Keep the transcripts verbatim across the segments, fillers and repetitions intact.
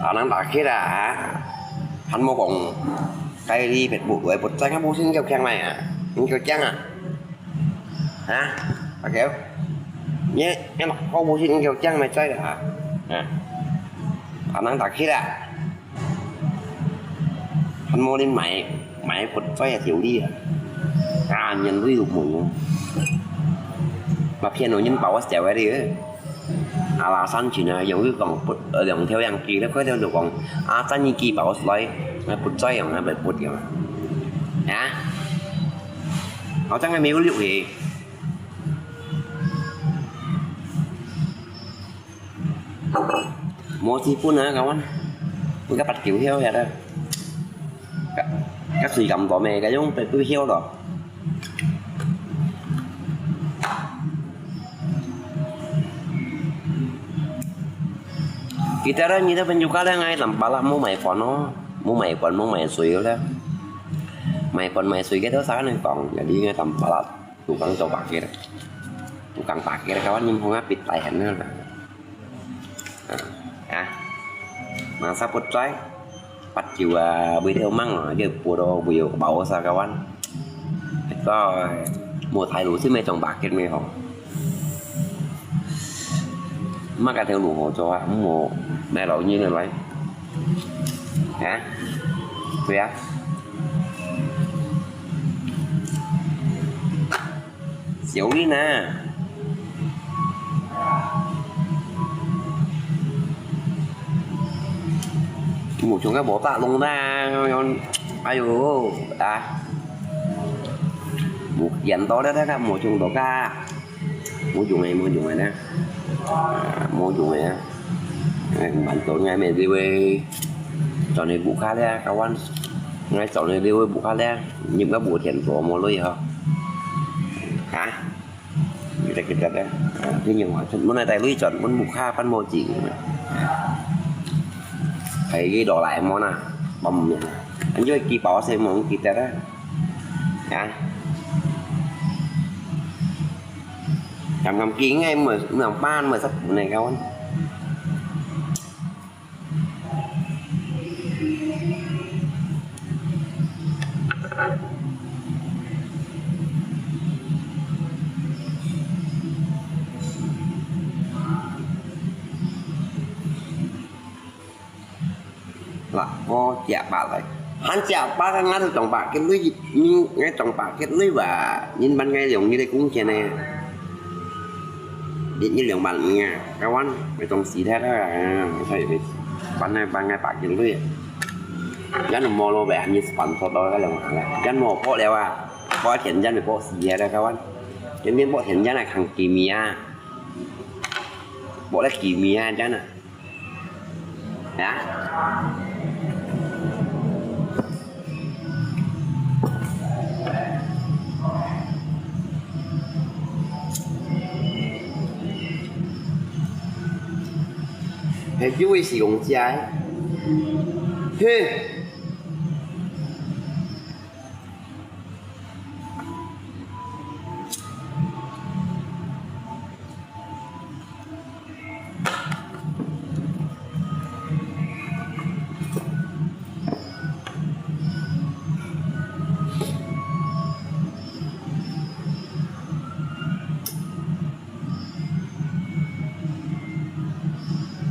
啊，人打開啦，啊，還無講，該你別不，會不在，無信叫強來啊，你叫強啊，啊，阿強，你，你若講無信，你叫強來在啦，啊，啊，人打開啦，還無你買，買不在啊，條理啊，啊，人都有門哦，嘛騙人，人把我笑个哩。 Alasan Cina，用佢講不，呃，兩條樣機，該條就講，啊，真一機跑出來，那不在用，那不不用。啊？好像還沒有六欸。無資本啊，kawan。應該八九條遐个。該，該水咁多咩？該用八九條咯。 Kita dah ni dah penjuka dah ngai tampal lah, mau mai pon oh, mau mai pon, mau mai sui dah. Mai pon, mai sui kita sangat nang kong, jadi ngai tampal lah tukang coba kira. Tukang pakir kawan ni mau ngapit tai hen lah. Ah, masa put chai. Bắt chiu à, bơi theo măng à, chứ bùa đó bùa yêu bảo sa kawan. Có mua thái lũ xí mê trong bạc kết mê hông. Mắc cái theo lũ hồ cho à, mua mẹ lẩu như này vậy. Hả? Kìa. Xíu đi nè. Mù trùng cái bộ tạ lông ta. Ai dồi, ta. Mù kiển to đó, đó, đó, mù trùng đó cả. Mù trùng này, mù trùng này nè. À, mù trùng này á. Ê, bạn tôi ngay mẹ đi về. Chọn này bù khá lẹ, các bạn. Ngay chọn này đi về bù khá lẹ. Nhưng mà bù thiện số mua lưới hả? Hả? Kita, kita dah. Thế nhưng mà muốn này tay lưới chọn, muốn bù khá, bán mua gì. Thấy cái đó lại món à. Bấm miệng. Anhជួយគេបោះសេមកគេតែណាចាំកំគីងឯងមើលមើលបានមើលសឹកណែកូន Lah, oh, chia ba lai. Han chia ba kan ngan trong ba kit lui, ni ngai trong ba kit lui ba, nin ban ngai yong ni dei kung chia ne. Dit ni liang ban nga, kawan, mai trong si thai da, sai bi. Ban ngai, ban ngai ba kit lui. Yan mo lo ba, ni span so do ka liang ha la. Yan mo po liao a. Po thian yan po si ya da, kawan. Yan ni po thian yan a kang ki mi a. Po la ki mi a yan a. Hả? Hay chú ý sử dụng chai. Hê.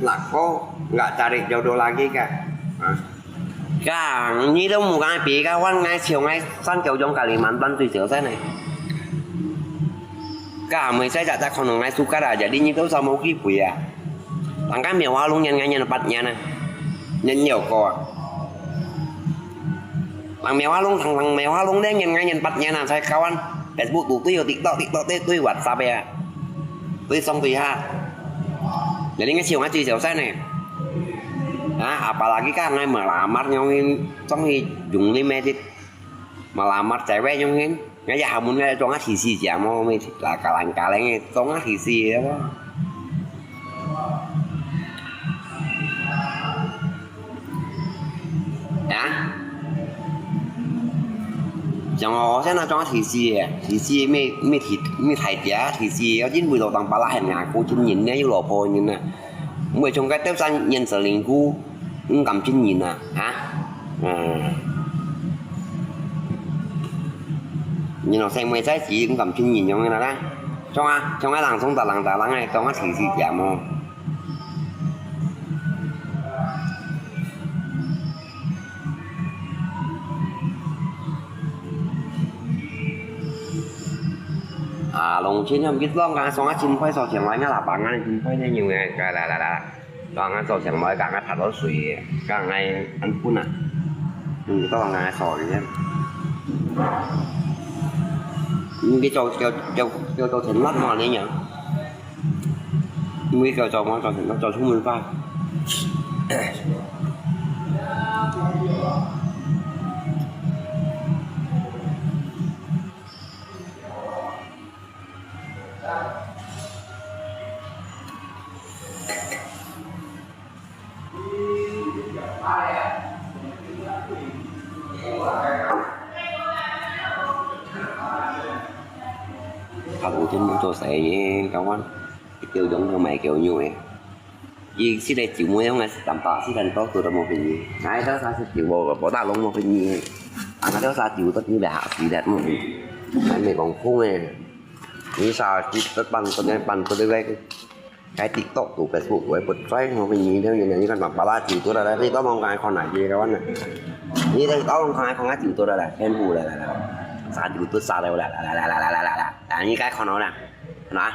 Lah kok, nggak cari jodoh lagi kah? Hah? Kang, nyi dong mu ngai pi kawan ngai chiu ngai san kiu jong Kalimantan tui chiu sai nai. Kang, mui sai ja ja khon ngai suka da, jadi nyi dong sa mo ki pui a. Tang kan miao wa lung nyan ngai nyan pat nyan a. Nyan nyiu ko a. Tang miao wa lung, tang, tang miao wa lung de nyan ngai nyan pat nyan a, sai kawan. Facebook tu tui yo TikTok, TikTok tui, tui WhatsApp ya. Tui song tui ha. Jadi ngai chiu ngai tui chiu sai nai. Ha, apalagi kang ngai melamar nyong hin, song hi jung ni me dit. Melamar cewek nyong hin. Ngai ya hamun ngai trong a thisi jia mo me dit. La kalang kalang e, trong a thisi ya mo. Ya. Trong o sen na trong a thisi e. Thisi me, me thit, me thai tia thisi. Yo jin bui lo tang pala hen nga ko jin nyin ne yu lo po nyin na. Mui trong kai tep san nyin sa ling ku. 毋敢信人啊，哈？嗯。你老細妹在時，毋敢信人樣个啦，像啊，像啊，人送達人達人个，當啊，時時點哦。啊，弄清楚，佢講啊，上啊，真快，上前來，啊，喇叭啊，真快，呢，有个，來來來來。 講啊，做成來講啊，拍到水，講啊，恁笨啊，嗯，講啊，sorry啊。嗯，佢做，做，做，做，做成乜嘛，你樣？因為佢做麼，做成乜，做出門化。 啊，有天做生意，搞完，一條羊就賣九牛誒。佢食个酒無用啊，三百四十多度都無便宜。𠊎兜儕食酒無，無大籠無便宜。啊，𠊎兜儕酒都酒來下死了，無便宜。還沒講空誒。你啥，你這半個，半個禮拜 該TikTok、Facebook會不在，我們明天原來你看嘛，把它酒做了來，你到門口看哪去个完了？你在到門口看，看酒做了來，全部了來來，啥酒都啥了來來来来来来来来，啊，你該看到了，看到啊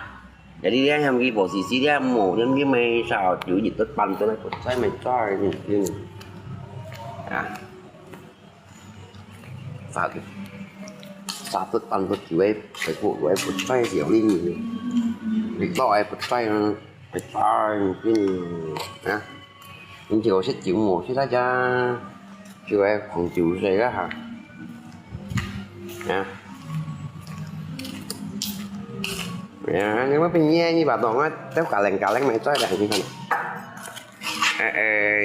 ？jadi dia yang pergi posisi dia mau dia pergi main sao酒一直搬出來不在没在，嗯，啊。 啥个？啥个当个酒个，还不，还不在了哩？你到还不在呢？还在呢，啊？你就食酒无，去他家，就还红酒水个哈？啊？哎呀，你们毕业，你把东啊，都搞零搞零没在了，你看。 誒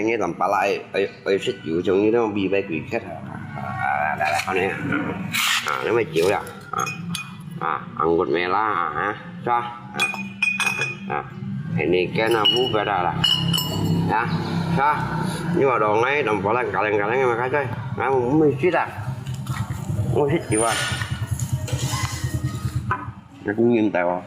誒，你當巴拉愛愛愛食酒，像你這種美味鬼客啊！啊，來來，看你啊！啊，你買酒了啊？啊，anggur merah啊，是吧？啊啊，Heineken啊，無別个啦。啊，是吧？你話當𠊎當巴拉，搞零搞零个嘛，開嘴，𠊎毋會食啊，我食酒啊，你公認大王。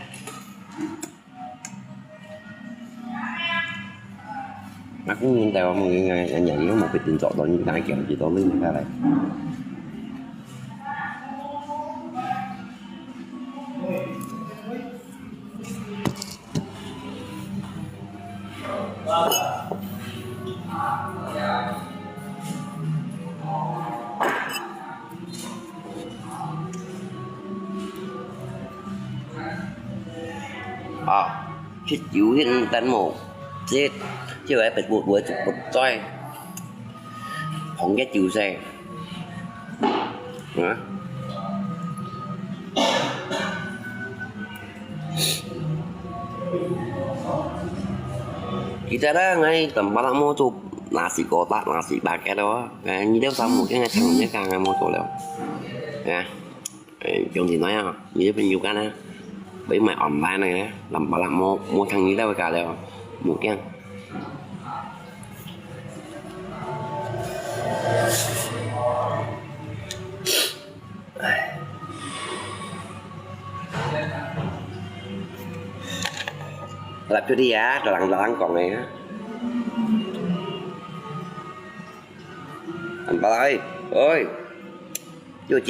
Aku minta kamu yang yang yang yang mau betul cok dong, kita kira kita ni kita lah. À, thịt chiu hiện tấn mổ chết, chưa phải bịt bột với bột trôi, không cái chiu xe. Hả? Kita dah ngai tempat lama tu nasi kotak, nasi paket tu. Ngai ni dia sama ke ngai chang ni kan ngai mau tu leo. Ya. 誒，用電腦啊，你這邊有間啊，你買online个，林伯啦，無無聽你兜个價了，無驚。唉，立出去啊，大人大人講个啊。林伯啦，喂，喂。 有食，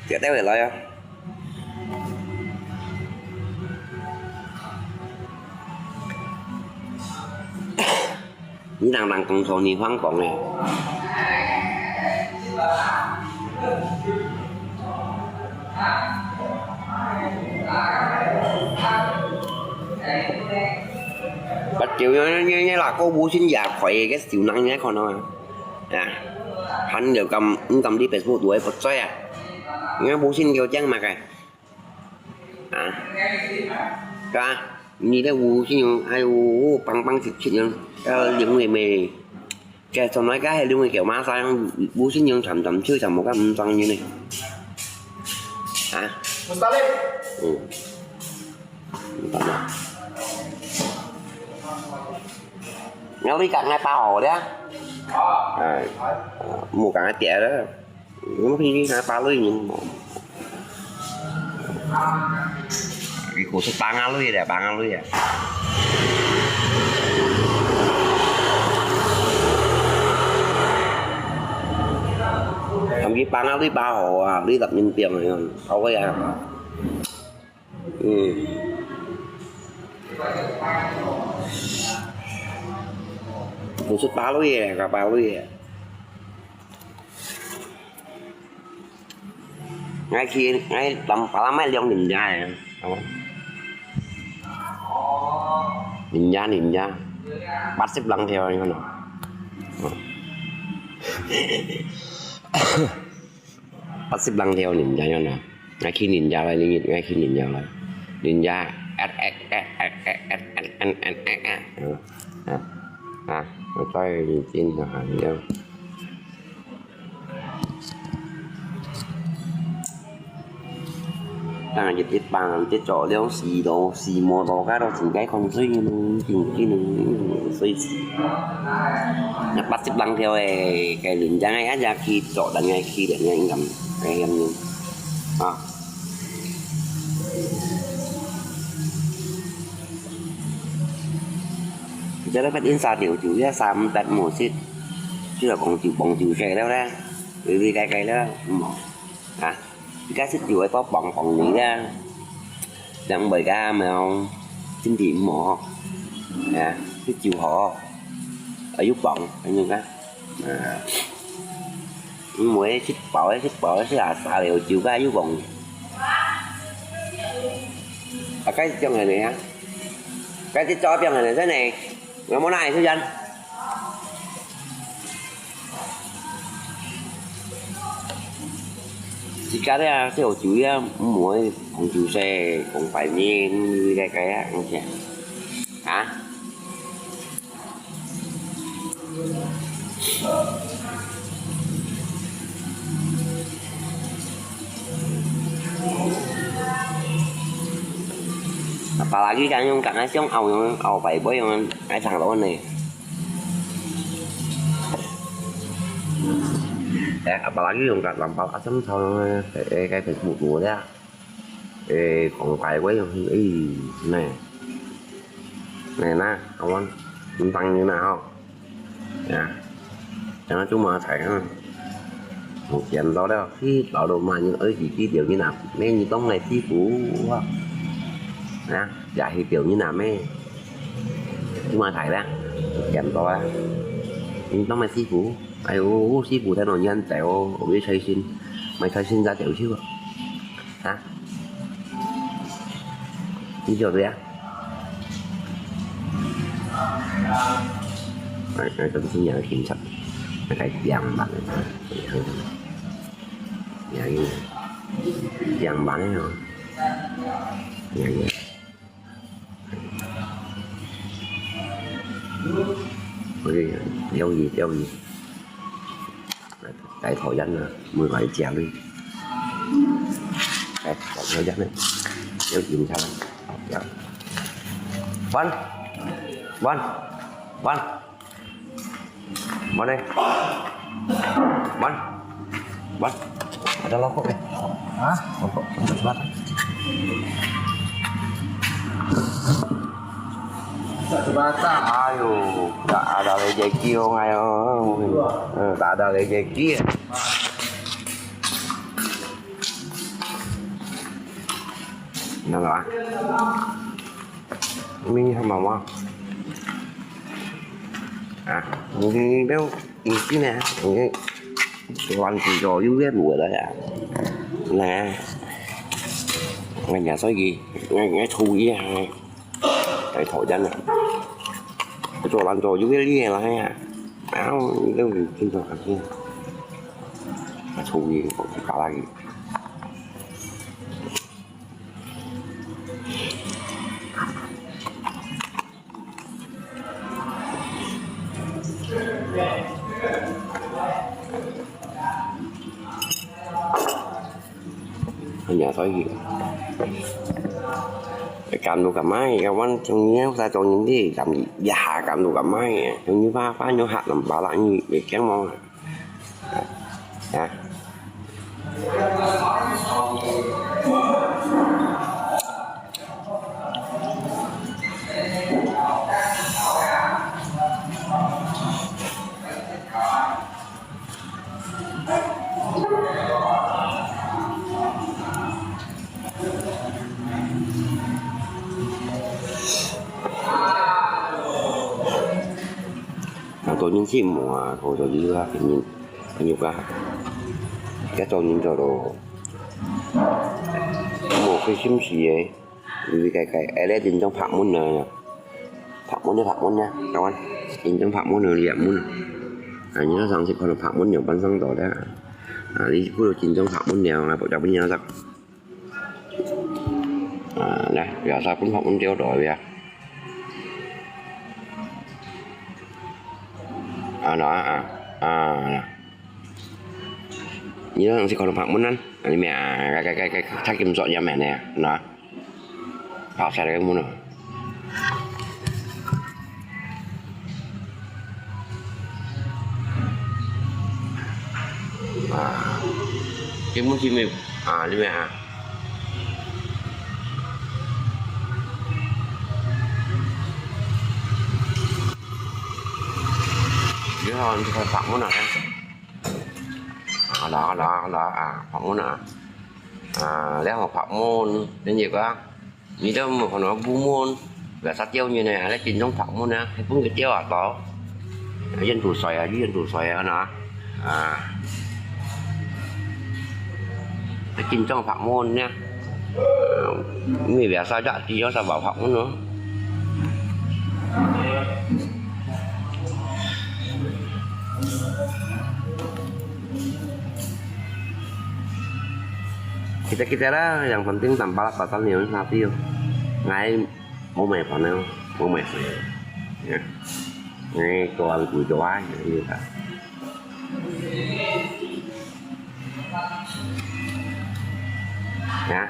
食得回來啊。你人人講錯，你放講个。八九年年年啦，過無信也開个，就人也看到啊。 啊，還有敢毋敢在Facebook度个不在啊？你看無信有講麼个？啊，是吧？你這無信用，哎喲，幫幫直直用，要領會咩？該從來該還領會叫馬上，無信用慘慘手，慘無个毋上用呢。啊？Mustahil。嗯。毋敢啊。Ngalui ka ngai pa ho le. Ai, mu ka ngai tiap le. Mu pi ngai pa lui ni. Iku su pa ngalui le, pa ngalui ya. Kami pa ngalui pa ho a, lui tap min piang ya. Awai ya. Hmm. Kusut palui eh, ka palui eh. Ngai khi, ngai lam, palamai liong ninja eh. Apa? Ninja, ninja. Pasip lang theo ni kono. Pasip lang theo ninja yon na. Ngai khi ninja lai, ngai khi ninja lai. Ninja, et, et, et. Ha, ha, tôi đi tin là hàng nhau. Ta ngài dịch dịch bằng dịch chỗ liêu xì đồ, xì mô tô cá đồ xì cái không suy, chừng khi nụ suy xì. Nè, bắt xếp lăng theo ê, cái lính giang ai á, khi chỗ đánh ngay khi để ngay ngắm, cái em nhìn. À. Giờ đó phát in xa tiểu chủ, giờ xa mù tắt mù xít. Chứ là còn chịu, còn chịu xe đó đó. Vì, vì cái, cái đó, mù. Hả? Cái xít chủ ấy có bọn, bọn Mỹ đó. Đang bởi cái mà không, chính trị mù. Hả? Xít chủ họ. Ở giúp bọn, anh em đó. À. Muối xít bảo, xít bảo, xít là xa liều chiều cái với vòng. À, cái trong này này hả? Cái xít cho trong này này thế này. Nó muốn này xít dân. Chỉ cái đấy à, cái hồ chiều á, muối, còn chiều xe, còn phải nhìn, cái cái á, không chả. Hả? Apalagi kan yung kang asong au yung au pai boy yung ai sang lo ne. Eh, apalagi yung kat lampal asam sao yung eh, eh, kay Facebook mo dia. Ê, kông pai quay rồi, ê, nè. Nè na, ông anh, mình tăng như nào không? Nè. Cho nó chúng mà thầy ha. Một chén đó đó, khi đó đồ mà những ơi chỉ khi tiểu như nào, mẹ như tông này phi cũ. Nè, dạ thì tiểu như nào mẹ. Chúng mà thầy đó. Một chén đó á. Những tông này phi cũ. Ai ô, phi cũ thế nào nhân tèo, ôm đi xây xin. Mày xây xin ra tiểu chứ. Hả? Đi vô đi á. Rồi, rồi, tôi xin nhờ kiểm soát. Nó cái vàng bạc này. Vàng bạc này rồi. Vàng bạc. Ôi, đeo gì, đeo gì. Cái thỏ rắn à, mười bảy triệu đi. Cái thỏ rắn này, đeo gì sao? Dạ. Bắn. Bắn. Bắn. Bắn đi. Bắn. Bắn. Ada lokok ni. Hah? Lokok. Bắn. Ayo, tak ada rezeki orang ayo. Eh, tak ada rezeki. Nah, lah. Ini sama mah. Ah, ini dia, ini sini ya. Ini tuan tiga juga buat lah ya. Nah. Ngai nhà soi gì? Ngai, ngai thu gì hả? Cái thổ dân à. Cái chỗ làm rồi vui cái gì là hay à. Áo đâu gì trên tòa kia. Cái thu gì cũng cả là gì. Nhà soi gì? Kam lu kam mai, kawan, trong ni sa trong ni di, kam di, ya kam lu kam mai, trong ni pa pa nyo hat lam ba la ni, ye kiang mo. Ya. Hàn Quốc人先無啊，好多理由啊，朋友，朋友啊，該種人做到，無開心事个。 你个个，哎，你真正拍門啊，拍門啊，拍門啊，kawan，真正拍門啊，你門啊，啊，你那上次可能拍門有半上到的，啊，你不如真正拍門了，啊，不要不要的，啊，來，不要啥，不拍門掉到的呀，啊，那啊，啊，你那上次可能拍門啊，啊，你咩啊，个个个个，他给你做也没呢，那。 好，下來个門啊。啊，這門係咩？啊，這邊啊。你好，你快拍門啊！啊，來啊，來啊，來啊，拍門啊！啊，你好，拍門，你這個啊。 你都無可能部門，biasa吊人呢，還真正拍門啊，還分佢吊啊到，印度水啊，印度水啊，那，啊，還真正拍門呢，啊，你biasa就只有三百拍門咯。 Kita-kita lah, yang penting tanpa pasan ni nanti. Ngai mau main panel, mau main saya. Ya. Ngai tuan ku doa ya. Ya.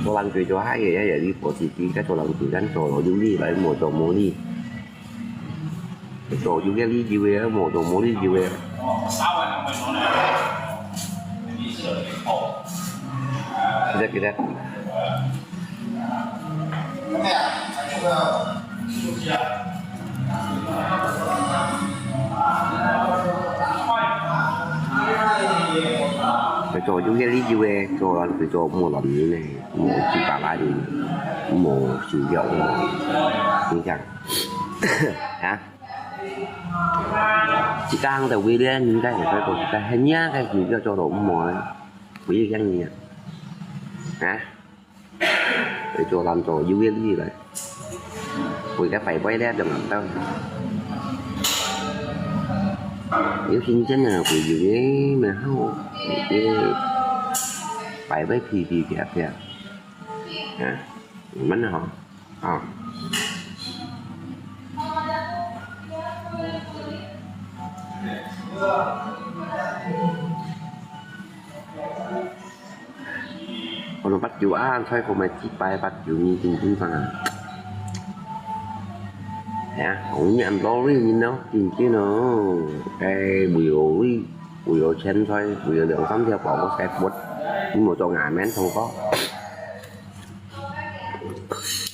Tuan ku doa ya, ya, ya, di posisi kan tuan ku kan tuan ku di, baik mau tuan mau di. Tổ chức cái lý do ấy, một tổ một lý do ấy. Kita, kita. Cái tổ chức cái lý do ấy, tổ chức cái tổ một làm như này, một chỉ cả ba đi, một sự việc một, như thế. Hả? Chỉ có hàng đầu video nhìn cái này phải có cái hình nhá, cái gì cho cho độ mỏi. Quý vị cái gì à? Hả? Để cho làm cho vui cái gì vậy? Quý cái phải quay đẹp đừng làm tao. Nếu xin chân là quý vị mà hao, cái phải với phi phi kìa kìa. Hả? Mình hả? Ờ. Ôi, nó bắt chịu á, anh thấy cô mày chít bài bắt chịu như chim chim sao hả? Hả? Không như anh lo đi, nhìn nó, chim chim nó. Cái bùi ổ đi, bùi ổ chén thôi, bùi ổ lượng sắm theo bỏ có cái quất. Nhưng mà cho ngài mến không có.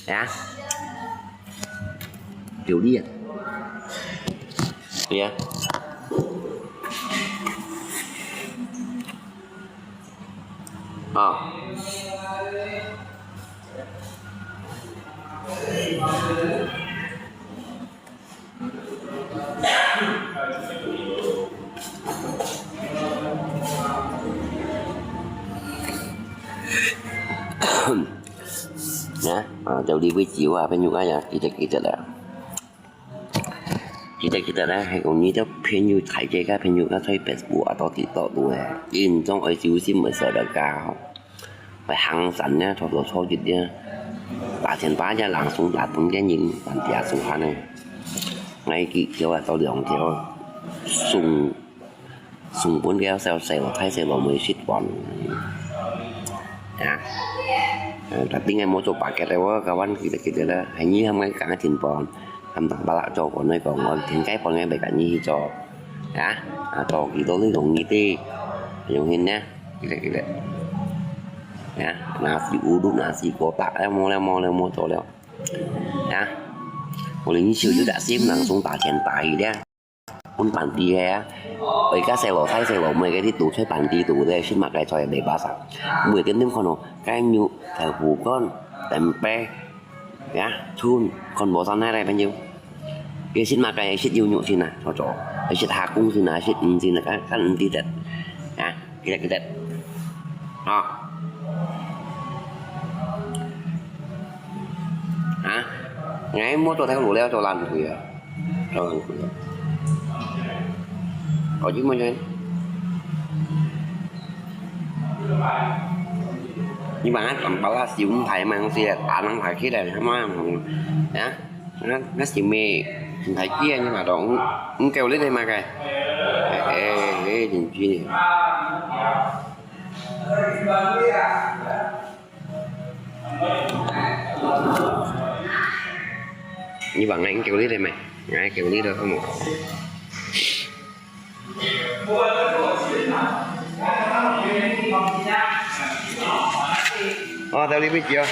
Hả? Kiểu đi à? Đi à? Ờ. Nè, à, tao đi với chiều à, phải nhục ai à, kita kita dah. Kita kita dah, hai kong ni tao 朋友 thai je ka 朋友 ka thai Facebook atau TikTok tu eh. In trong ai siu sim mai sa da ka. Phải hàng sẵn nha, cho cho cho dịch nha. Ba千八 nha, langsung ba bốn cái nhìn, bạn tia su hả này. Ngay kỹ kiểu là tao lượng theo sung 送分該細細老弟細老妹食飯。啊，呃，特定个無做巴結个，𠊎講緊緊个啦，還你還愛講个天飯，還當巴拉做飯來講，𠊎天該飯个袂跟你去做。啊，啊，做幾多你容易啲，容易呢？緊个緊个。啊，nasi uduk nasi kotak，了無了無了無做了。啊，𠊎連你手就打心囊送打錢打去了。 分班弟个啊，愛个細老弟細老妹个，你堵在班弟堵个，食麼个菜袂巴適。每天你看哦，雞肉、豆腐乾、tempeh，呀，春，看無三下來朋友。佢食麼个？食牛肉先啊，做做。佢食蝦公先啊，食魚先啊，看看魚啲得。啊，記得記得。啊。啊，𠊎無做頭路了，做爛腿啊。 哦，有無人？你話𠊎當包下小五台嘛，係啊，打人排起來，係嘛？啊，啊，啊，小妹，你排起來，你話當，你叫你哋嘛个？哎，哎，哎，真係。 你話𠊎叫你哋咩？𠊎叫你哋好無？哦，到你位置哦。